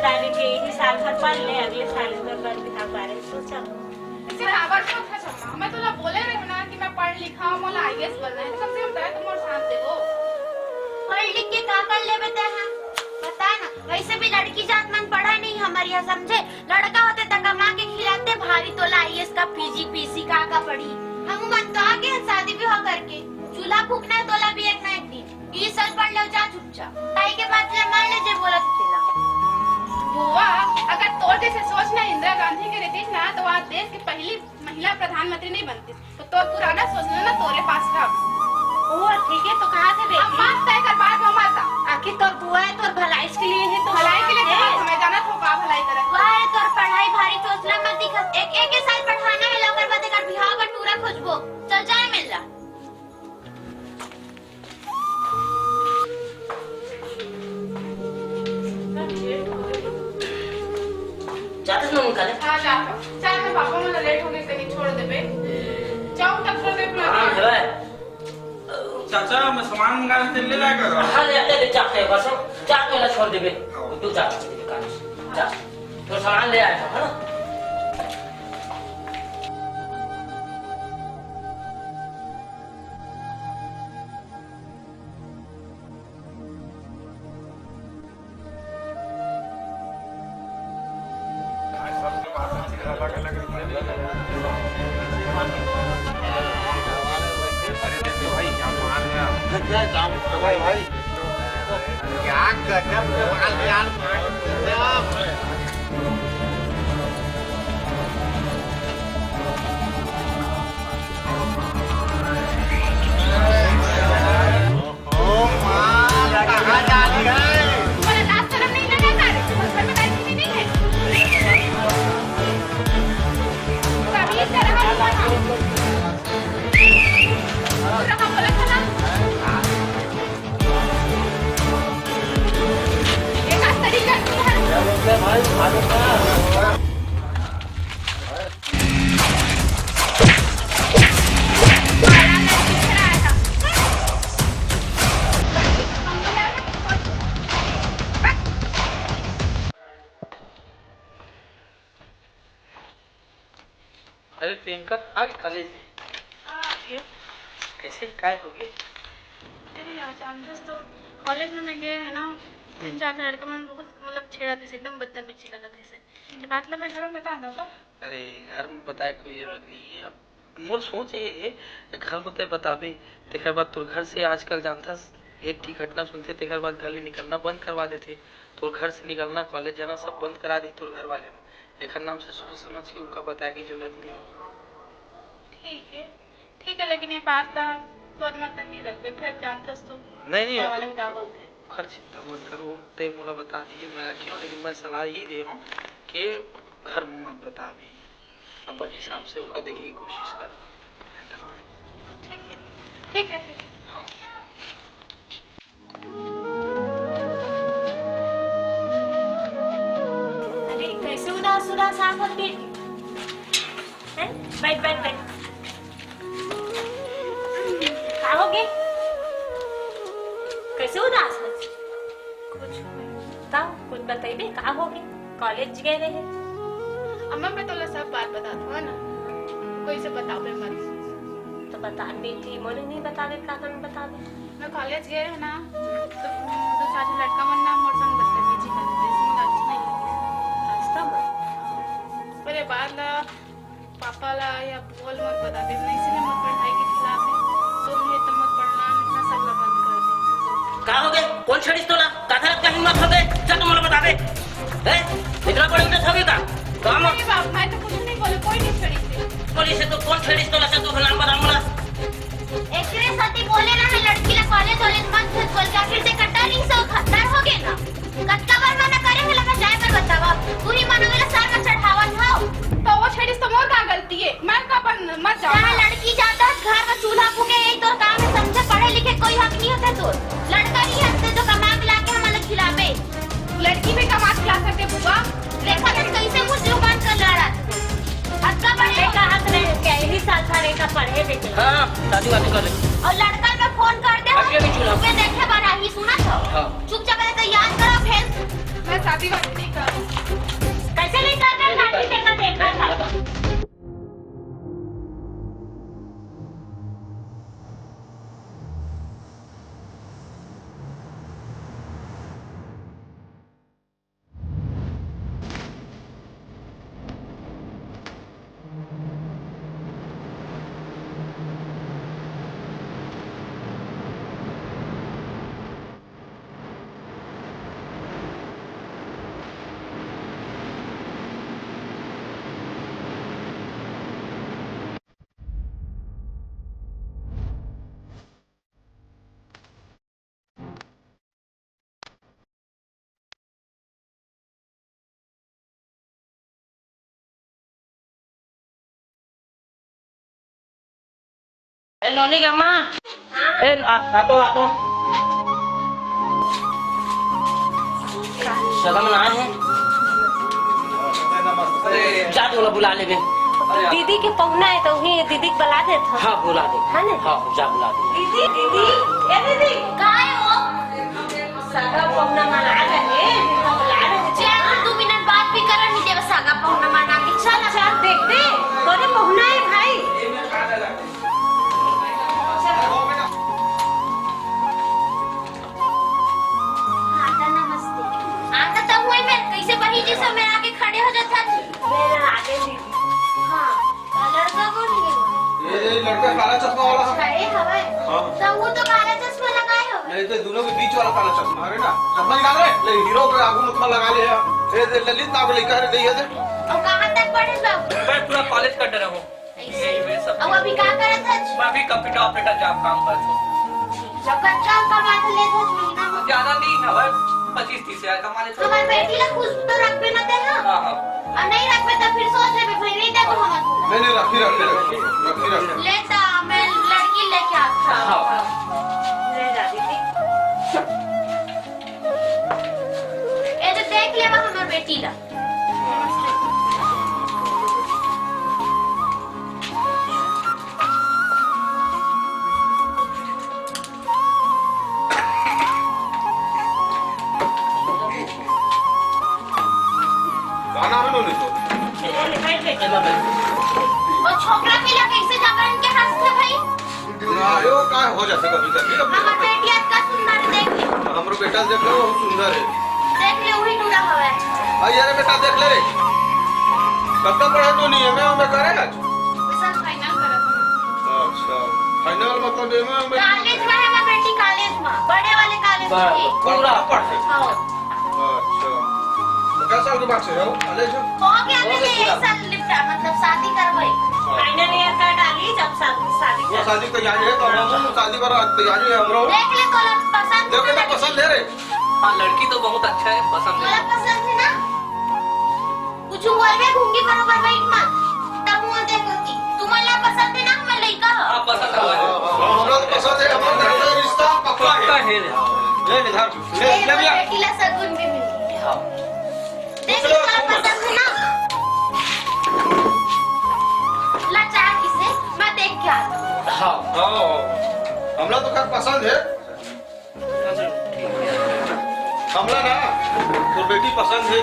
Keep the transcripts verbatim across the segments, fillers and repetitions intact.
तारीख के इही साल भर पढ़ ले, अगले साल भर बर बिहाव बारे सोचा। इसे काबर सोचत हस अम्मा? मैं तोला बोले रहे ना कि मैं पढ़ लिखा हूँ, मोला आईएएस बनना है, तो कम से कम तय तो मोर साथ देबो। पढ़ लिख के का कर लेबे तैं, हाँ? बता ना, वैसे भी लड़की जात मन पढ़ा नहीं हमर यहाँ, समझे? लड़का होते त कमा के खिलाते, भारी तोला आईएएस का पीजी पीसी का का पढ़ी। हम मन तो आ गए शादी विवाह करके, चूल्हा फूकना है तोला भी एक ना एक दिन। ये सच पढ़ लो, जा चुपचाप। ताई के बात ले मान ले जे बोलत हे तेला। बुआ, अगर तोर जैसे सोच ना इंदिरा गांधी के रहतीस ना, तो आज देश के पहली महिला प्रधानमंत्री नहीं बनतीस। तो तोर पुराना सोच ना तोरे पास रह। ओ, ठीक है, तो कहाँ से बेटी? अब बात तय कर, बाद में मत आ। आखिर तोर बुआ है, तोर भलाई के लिए ही तो भलाई के लिए है। तो मैं जानत हूँ का भलाई करे। वाह रे, तोर पढ़ाई भारी चोचला मत दिखा। एक, एक साल पढ़ाना है, ओकर बाद एकर बिहाव का टूरा खोजबो। चल जाए मिल ला। जाते समय निकाले। हाँ, जाता। चाहे तो पापा मोला लेट हो गई, तनी छोड़ देबे। जाओ, तब छोड़ दे अपना। हाँ, हेलो। चाचा, मैं सामान मंगा रहे थे, ले लाया करो। हाँ, ले, ले, ले, जाते हैं, बस, जाके वाला छोड़ देबे। हाँ। तू जा, जा, जा। तो सामान ले आया था, है ना? भाई, भाई, क्या गजब के माल यार, माल। ओ माँ, कहाँ जा रही है? तुम्हारे लाज शर्म नहीं लगा? तुम्हारे घर में बैठी भी नहीं है। तभी इस तरह का हुआ था। पूरा हम बोला था ना। एक आध तरीका नहीं है। अरे प्रियंका, आ गई कॉलेज? हाँ, आ गई। कैसे, काय हो गए? अरे यार, जानते हो तो कॉलेज में मैं गए है ना, तीन चार लड़के मन बहुत मतलब छेड़ा थे, एकदम बदतमीजी लगा थे। ये बात ना मैं घर में बता दूँ तो? अरे, घर में बताए कोई जरूरत नहीं है। अब मोर सोच ये है, घर में तय बताबे, तेकर बाद तोर घर से आजकल जानथस, एक ठी घटना सुनथे, तेकर बाद घर ले निकलना बंद करवा देथे। तोर घर से निकलना, कॉलेज जाना सब बंद करा दी तोर घर वाले मन। एकर नाम से सोच समझ के उनका बताए की जरूरत नहीं है। ठीक है, ठीक है, लेकिन ये बात ला तोर मन तक नहीं रखबे, फिर जानथस तो नहीं, नहीं। घर वाले का बोलते। खैर, चिंता मत करो, ते मोला बता दिए, मैं रखे हूँ, लेकिन मैं सलाह यही दे रहा हूँ कि घर में मत बताबे, अपन हिसाब से ओला देखे की कोशिश कर। ठीक है, ठीक है, ठीक है। हाँ। अरे, कैसे उदास उदास आँख होत बेटी? हैं? बैठ, बैठ, बैठ। का हो गे? कैसे उदास हस? कुछ नहीं। का? कुछ बतइबे? का हो गे? कॉलेज गए रहे? अम्मा, मैं तोला सब बात बतात हूँ ना, कोई से बताबे मत। तो बता बेटी, मोले नहीं बताबे, का करन बताबे? मैं कॉलेज गए रहे ना, तो दो चार झन लड़का मन ना मोर संग बदतमीजी करत रहिस, मोला अच्छा नहीं लगिस। रास्ता में? अरे बाद ला पापा ला या बुआ ला मत बता देना, इसीलिए मोर पढ़ाई के खिलाफ है। तो उन्हें तो मोर पढ़ना लिखना सब ला बंद कर दे। का हो गे? कोन छेड़िस तोला? का गलत का हिम्मत हो गे? चल, तुम लोग बताबे। हैं? इतना बड़ा इज्जत हो गई का? काम नहीं बाप, मैं तो कुछ नहीं बोले, कोई नहीं छेड़िस। बोलिस तो कोन छेड़िस तोला? चल, तू नाम बता मोला। एकरे साथी बोले रहे लड़की ला कॉलेज वॉलेज मत भेज बोल के, आखिर से कट्टा नहीं सो खद्दर हो गए ना। कतका बार मना करे हे लगा जाए बर बतावा, तू ही मन ओला सर में चढ़ावत हव। तो वो छेड़िस तो मोर का गलती है, मैं का अपन मत जाऊँ। जहाँ लड़की जाता है घर में चूल्हा फूके, यही तो काम है, समझे? पढ़े लिखे कोई हक नहीं होता तोर। लड़का नहीं हक जो कमा के लाके हमन ला खिलाबे। लड़की भी कमा के ला सकते बुआ। देखा तो कैसे मुंह जुबान कर लड़ा। अतका पढ़े देखा हक नहीं क्या? यही साल भर एक पढ़े देखे। हाँ, शादी वादी कर ले। और लड़का में फोन कर दे, अभी अभी चूल्हा। मैं देखे बर आही, सुना था? हाँ। चुपचाप ऐसे याद करो फिर। मैं शादी वादी नहीं करूँ। ए, नोनी के माँ। ए, आ, आ तो, आ तो। सगा मन आए हैं। जा तो ओला बुला लेबे। दीदी के पहुना है तो उही दीदी के बुला देत हन। हाँ, बुला दे। है ना? हाँ, जा बुला दे। दीदी, दीदी, ए दीदी, का है वो? सगा पहुना मन आ गए, बुला रहे हैं। चल, दू मिनट बात भी करन नहीं देवे सगा पहुना मन आके। चल, चल, देखते, तोरे पहुना है भाई। माता नमस्ते। आता तो हुई मैं, कैसे बही जी समय आके खड़े हो जाता जी। मैं ना आगे दीदी। हाँ, तो लड़का कौन है वो? ये लड़का काला चश्मा वाला है। अच्छा, ये हवे। हाँ। तो वो तो काला चश्मा लगाए हो। नहीं, तो दोनों के बीच वाला काला चश्मा, अरे ना, चश्मा निकाल रहे, ले हीरो के आगू में थोड़ा लगा ले यार। ये दे, ललित नाम के लड़का है, दे, ये दे। और कहाँ तक पढ़े बाबू? मैं पूरा कॉलेज कर रहा हूँ। ऐसे। ये, ये सब। अब अभी का करत हच? मैं अभी कंप्यूटर ऑपरेटर जॉब काम करत हूँ। जब कच्चा कमा के लेत हच महीना में? ज्यादा नहीं, हमारे पच्चीस तीस हजार कमा लेते हैं। हमारे बेटी ला खुश तो रखबे ना ते ना। हाँ, हाँ। और नहीं रखबे तो फिर सोच लेबे, भाई नहीं देखो हम। नहीं, नहीं, रखी, रखी, रखी, रखी, रखी। ले ता, मैं लड़की लेके आता हूँ। हाँ। ले जा दीदी। ए तो देख लेवा हमार बेटी ला। गाना है नोनी तो। वो छोकरा के लगे से जबरन के हंसते भाई। ना, यो का हो जाथे कभी कभी। हमर बेटी अतका सुंदर देख ले। हमरो बेटा देख ले, बहुत सुंदर है। देख ले, वही टूरा हवे। आ, ये रे बेटा, देख ले रे। कब तक पढ़े तू नहीं है? मैं, मैं करे आज। सर, फाइनल करत हूँ। अच्छा, फाइनल मतलब ये मैं, मैं कॉलेज में है हमर बेटी, कॉलेज में, बड़े वाले कॉलेज में। पूरा पढ़े। हाँ। अच्छा। तो कैसा हो बात है, हो? कॉलेज में? हो गया, हो गया। यही साल निपटा, मतलब शादी करबे। हाँ। फाइनल ईयर का डाली, जब शादी, शादी वो कर शादी की तैयारी है, तो हम शादी पर तैयारी है हमरो। देख ले, तोला पसंद देख ले, पसंद है रे। हाँ, लड़की तो बहुत अच्छा है, पसंद है। तोला पसंद है ना? कुछ बोलबे, घूंगी बरोबर बैठ मत। तब मुंह देखो कि तुमन ला पसंद है ना, हमर लइका ह। हाँ, पसंद है। हाँ, हमरा तो पसंद है, हमारा रिश्ता पक्का है। पक्का है। ले, ले, धर। ले, ये ले भैया। बेटी ला सगुन भी मिल गया। हाँ। देख, तुमला पसंद है ना? ला चाह किसे, मैं देख के आती हूँ। हाँ। हाँ, हमरा तो खैर पसंद है। हमला ना तोर बेटी पसंद है।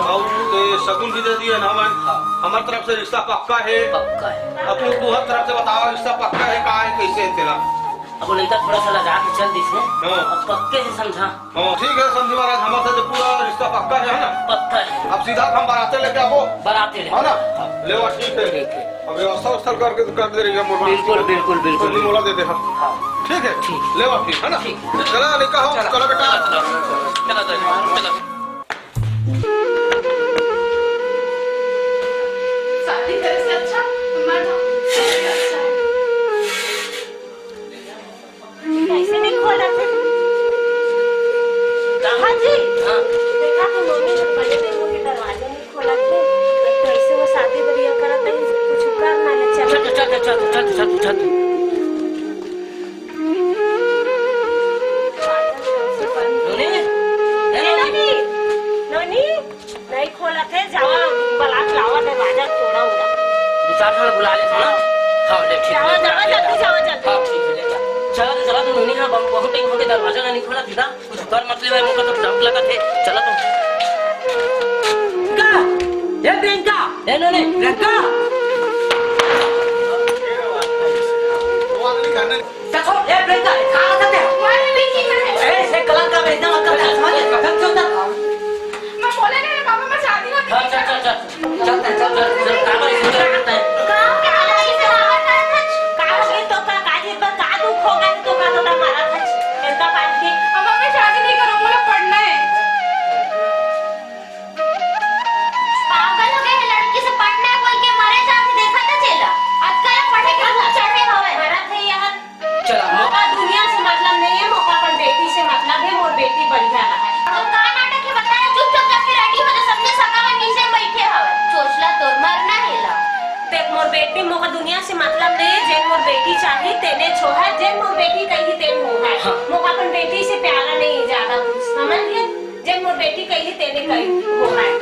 और ये सगुन भी दे दिए ना, हमन। हाँ। हमर तरफ से रिश्ता पक्का है। पक्का है। अब तू तुहर तरफ से बतावा, रिश्ता पक्का है, का है, कैसे है तेला? अब वो लड़का थोड़ा सा लजा के चल दिस है। हाँ। अब पक्के से समझा। हाँ, ठीक है समझी महाराज, हमारे साथ पूरा रिश्ता पक्का है, है ना? पक्का है। अब सीधा हम बाराते लेके आबो। बाराते लेके। है ना? हाँ। लेवा, ठीक है। ठीक है। अब व्यवस्था उवस्था करके तो कर दे रही है, मोर बिल्कुल, बिल्कुल, बिल्कुल। तो मोला दे दे, हाँ। हाँ। ठीक है? ठीक। लेवा फिर, है ना? ठीक। चला, निका हो, चला। चला बेटा। चला, चला, चला, चला। शादी करे से अच्छा मरना अच्छा है। कैसे नहीं खोलत हे? हाँ जी। हाँ। देखा तो मम्मी जब बड़े बेबू के दरवाजा नहीं खोलत हे, तो कैसे वो शादी बढ़िया करत हे, कुछ कर ना ले, चल। चल, चल, चल, चल, चल, चल, चल। नोनी, ए नोनी। नोनी, नोनी। नहीं खोलत हे, जावा, बलात लावा, दरवाजा तोड़ा उड़ा। दू चार ठन बुला ले, थोड़ा। हाँ, ले, ठीक जावा, है। जावा, जल्दी जावा, जल्दी। हाँ, ठीक है, ले जा। चला तो, चला तो, नोनी, हाँ, बहु-, बहुत टाइम हो गया, दरवाजा नहीं खोला, सीधा। कुछ कर मत ले भाई, मुझको तो डाउट लगा थे। चला तो। का? ए, प्रियंका! ए, नोनी, प्रियंका! वो आदमी खाने चल, छोड़, ए, प्रियंका, कहाँ रहते हैं? ए, से कलंक का भेजना मत करते, समझ गए? चल, चल, चल। मैं बोले नहीं रे बाबा, मैं शादी नहीं हाँ, चल, चल, चल। चलते हैं, चल, चल, चल। कहाँ पर इसे करते हैं? गाँव के हाल ऐसे बाहर का था। काश, ये तो का, काजी पर का दुख होगा, तो का, तो का मारा था। इसका बात भी। अब मैं शादी नहीं करूँ, मुझे पढ़ना है। पागल हो गए हैं, लड़की से पढ़ना है बोल के मरे जात हे, देखा था चेला। अतका पढ़े के चढ़े हवे। मरत हे यहाँ। चला, मौका दुनिया से मतलब नहीं है, मौका अपन बेटी से मतलब है, मोर बेटी बढ़िया रहा है। तो का बेटी चाही तेने छोहा, जेन मोर बेटी कही तेन होहा। हाँ। मोका अपन बेटी से प्यारा नहीं ज्यादा कुछ, समझ ले? जेन मोर बेटी कही तेने कही होहा।